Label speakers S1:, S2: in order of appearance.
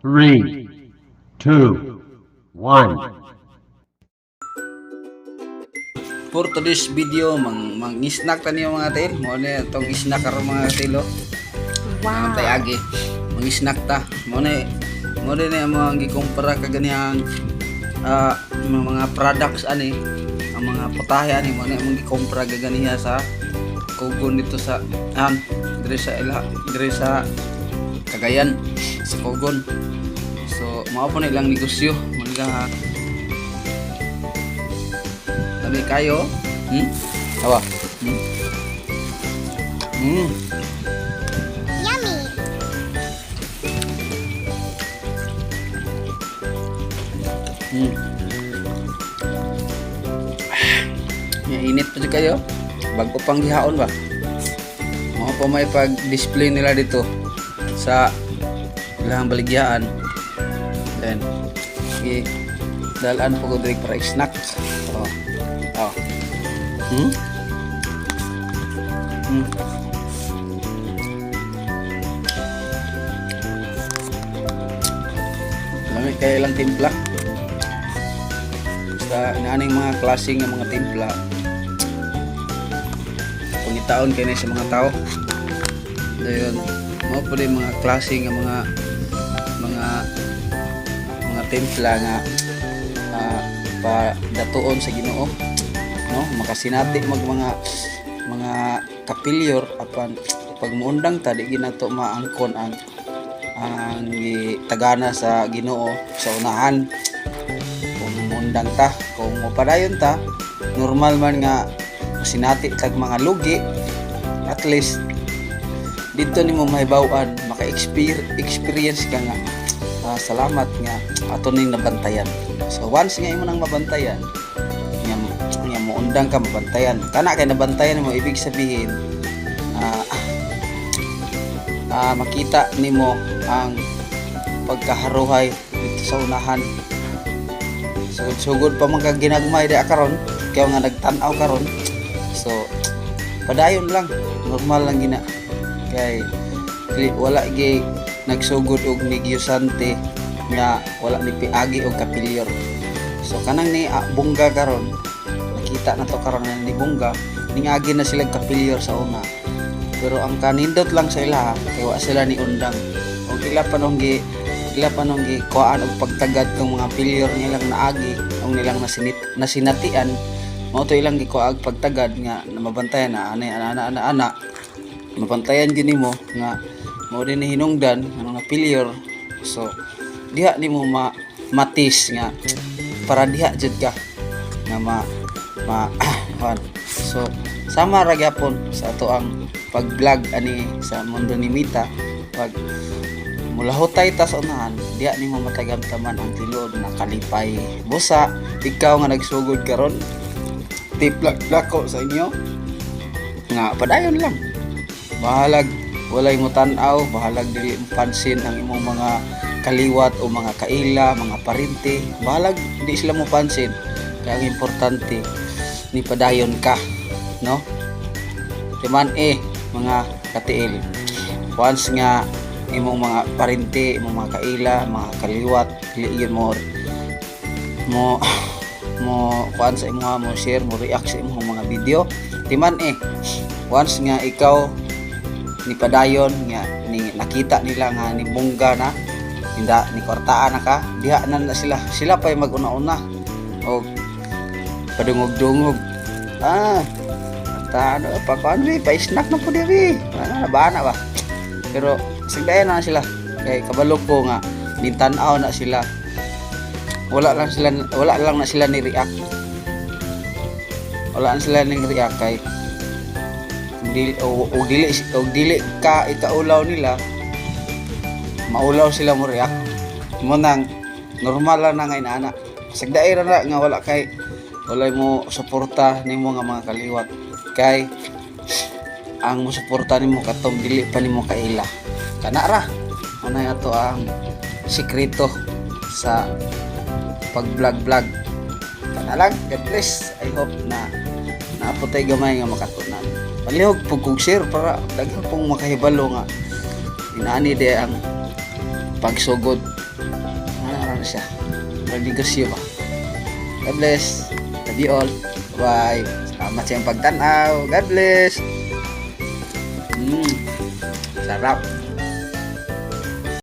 S1: Three, two, one.
S2: For today's video, mang snack ta niyo, mga til. Mao ni atong snack karon, mga til, oh.
S3: Wow.
S2: Tay agi. Mang snack ta. Mao ni ang mga gikumpara kaganihang mga products ani, ang mga putahe ani, mao ni among gikumpra kaganiha sa kugon dito sa an diri sa ila, diri sa Cagayan, sa Cogon. So mao po na ilang negosyo, mo nila. Lami kayo. Awa.
S3: Yummy.
S2: Ya, init pa jud kayo. Bago pang gihaon ba? Mao pa may pag-display nila dito sa ilang baligyaan. Then, gi dalaan po ko diri para snack. Oh. Oh. Lami kay ilang timpla. Basta inaaning mga klase nga mga timpla. Pangitaon kay ni sa mga tao. Dayon, mao po din mga klase nga mga timpla nga padatuon sa Ginoo, no? Makasinati mag mga kapilyor, apan pag muundang ta, di ginato maangkon ang gitagana sa Ginoo sa unahan. Kung muundang ta, kung mopadayon ta, normal man nga sinati tag mga lugi. At least dito nimo mahibaw-an, maka-experience ka nga salamat nga ato ning nabantayan. So once nga imo nang mabantayan nga muundang ka, mabantayan kana, kay nabantayan mo, ibig sabihin makita nimo ang pagkaharuhay dito sa unahan. Sugod-sugod pa man ka ginagmay di karon, kaya nga nagtan-aw karon. So padayon lang, normal lang gina kay wala gi nagsugod og negosyante nga wala ni piagi og kapilyor. So kanang ni bungga karon, nakita na to karon na ni bungga, ningagi na sila kapilyor sa una. Pero ang kanindot lang sa ila kay wa sila ni undang og ila pa nung gi kuhaan og pagtagad kang mga pilyor nilang naagi og nilang nasinatian. Mao to ilang gikuag pagtagad nga na mabantayan na ani ana ana ana ana, mabantayan gyud nimo nga mao din ni hinungdan nga mga pilyor. So diha nimo ma matis nga para diha jud ka nga ma ma kuan. So sama ra gyapon sa ato ang pag-vlog ani sa mundo ni Mita. Pag mulahutay ta sa unahan, diha nimo matagamtaman ang tinuod na kalipay. Busa ikaw nga nagsugod karon, tip lang dako sa inyo nga padayon lang. Bahalag walay mo tan-aw, bahalag dili mo pansin ang imong mga kaliwat o mga kaila, mga parente, bahalag di sila mo pansin. Kaya ang importante ni padayon ka, no? Timan eh mga katiil, once nga imong mga parente, imong mga kaila, mga kaliwat dili yun mo mo mo kuan sa imong, mo share, mo react sa imong mga video, timan eh once nga ikaw ni padayon nga ni nakita nila nga ni bungga na hinda ni kwartaan na ka, diha na na sila, sila pa mag-una-una og padungog-dungog, ta ano pa kuan bi, pa snack na po diri, ano na ba na ba. Pero sigdayon na sila kay kabalo ko nga nintan-aw na sila, wala lang na sila ni react, wala na sila ni react kay dili o dili ka ikaulaw nila, maulaw sila mo react mo. Nang normal lang na ngayon ana, sagdaira na nga wala kay walay mo suporta nimo nga mga kaliwat, kay ang mo suporta nimo katong dili pa nimo kaila. Kana ra ano ato ang sikreto sa pag vlog vlog. Kana lang. God bless. I hope na naapotay gamay nga makatunan. Palihog pug kog share para daghan pong makahibalo nga inaani di ang Pagsugod. Ano na siya? Murag negosyo ba? God bless. Love you all. Bye. Salamat sa iyong pagtanaw. God bless. Sarap.